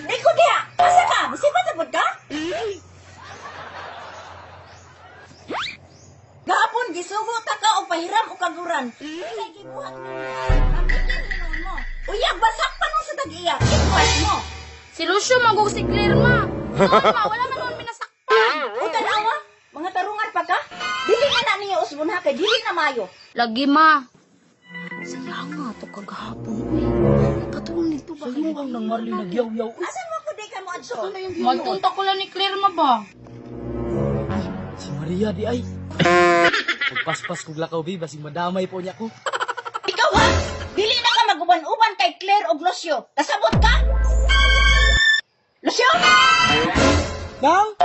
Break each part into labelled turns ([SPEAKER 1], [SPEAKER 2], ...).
[SPEAKER 1] Di ko diha! Asa ka? Musibat sa ka? Gahapon gisugo ta ka og pahiram og kaguran. Kay gibuhat nimo. Pamigyan hinuon mo. Uyag basak pa mo sa tag-iya. Ipas mo.
[SPEAKER 2] Si Lucio magug si Claire, ma. Noon, ma, wala man noon minasakpan.
[SPEAKER 1] O tanawa, mga tarungan pa ka? Dili na na ninyo usbon ha kay dili na mayo.
[SPEAKER 2] Lagi, ma. Saya nga to kagahapon, uy. Patulong nito ba?
[SPEAKER 3] Sa ang nang Marlene nagyaw-yaw.
[SPEAKER 1] Asa mo ko di ka mo adto?
[SPEAKER 2] Magtunta ko lang ni Claire, ma ba?
[SPEAKER 3] Si Maria di ay. Pagpaspas kog lakaw bi basig madamay po niya ko.
[SPEAKER 1] Ikaw ha? Dili na ka maguban-uban kay Claire og Lucio. Kasabot ka? Lucio?
[SPEAKER 3] Nang?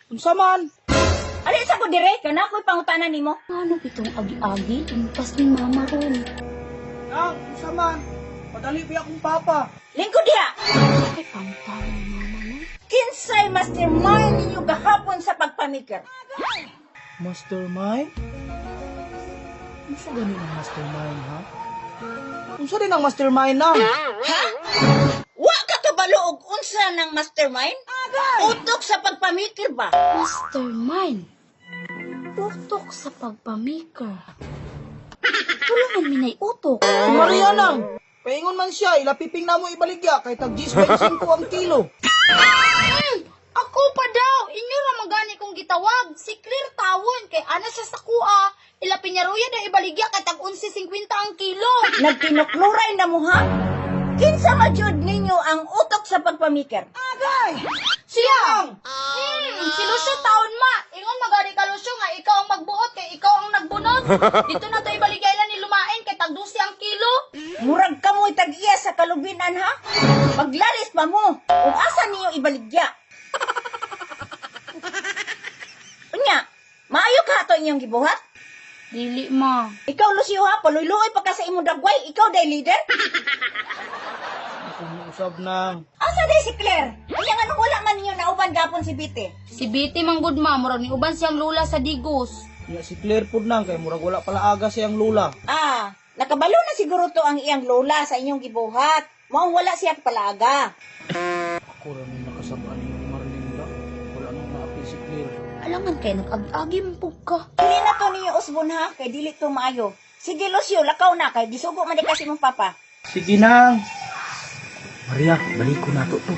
[SPEAKER 3] Unsa man?
[SPEAKER 1] Ali sa ko dire, kana ko'y pangutana nimo.
[SPEAKER 2] Ano bitong agi-agi? Impas ni mama ron.
[SPEAKER 3] Nang, unsa man? Padali bi akong papa.
[SPEAKER 1] Lingkod diha.
[SPEAKER 2] Ay, pangutana ni mama, no?
[SPEAKER 1] Kinsay mastermind ninyo gahapon sa pagpamikir?
[SPEAKER 3] Mastermind? Unsa gani ang mastermind ha? Unsa din ang mastermind na?
[SPEAKER 1] Ha? Wa ka kabalo og unsa ng mastermind? Utok sa pagpamikir ba?
[SPEAKER 2] Mastermind. Utok sa pagpamaker. Tulungan mi na'y utok.
[SPEAKER 3] Si Maria nang. Paingon man siya, ilapiping na mo ibaligya kay tag 10.5 ang kilo.
[SPEAKER 2] Ako pa daw! Inyo ra magani kong gitawag. Si Claire tawon kay ana siya sa kuha. Ila pinyaruya na ibaligya kay tag 11.50 ang kilo.
[SPEAKER 1] Nagtinukluray na mo ha? Kinsa majud ninyo ang utok sa pagpamikir?
[SPEAKER 2] Siya! Si Lucio taon ma. Ingon magani ka Lucio nga ikaw ang magbuot kay ikaw ang nagbunot. Dito na to ibaligya ila ni lumain kay tag 12 ang kilo.
[SPEAKER 1] Murag kamoy tag-iya sa kalubinan ha? Maglalis pa mo. Ug asa ninyo ibaligya? Unya, maayo ka ato inyong gibuhat?
[SPEAKER 2] Dili ma.
[SPEAKER 1] Ikaw, Lucio ha, paluyluoy pa ka sa imong dagway. Ikaw day leader?
[SPEAKER 3] Kung usab nang.
[SPEAKER 1] Asa day si Claire? Unya nga nung wala man ninyo nauban gapon si Bite.
[SPEAKER 2] Si Betty manggod ma, murag ni uban siyang lula sa Digos.
[SPEAKER 3] Nya si Claire pud nang kay murag wala pala aga siyang lula.
[SPEAKER 1] Ah, nakabalo na siguro to ang iyang lola sa inyong gibuhat. Maong wala siya palaga.
[SPEAKER 3] Ako ra ni nakasabaan ni Marlene da. Wala nang maapil si Claire.
[SPEAKER 2] Alangan kay nag-agi-agi man pud ka.
[SPEAKER 1] Dili na to ninyo usbon ha, kay dili to maayo. Sige Lucio, lakaw na kay gisugo man di kasi mong papa.
[SPEAKER 3] Sige nang. Maria, balik ko na to to.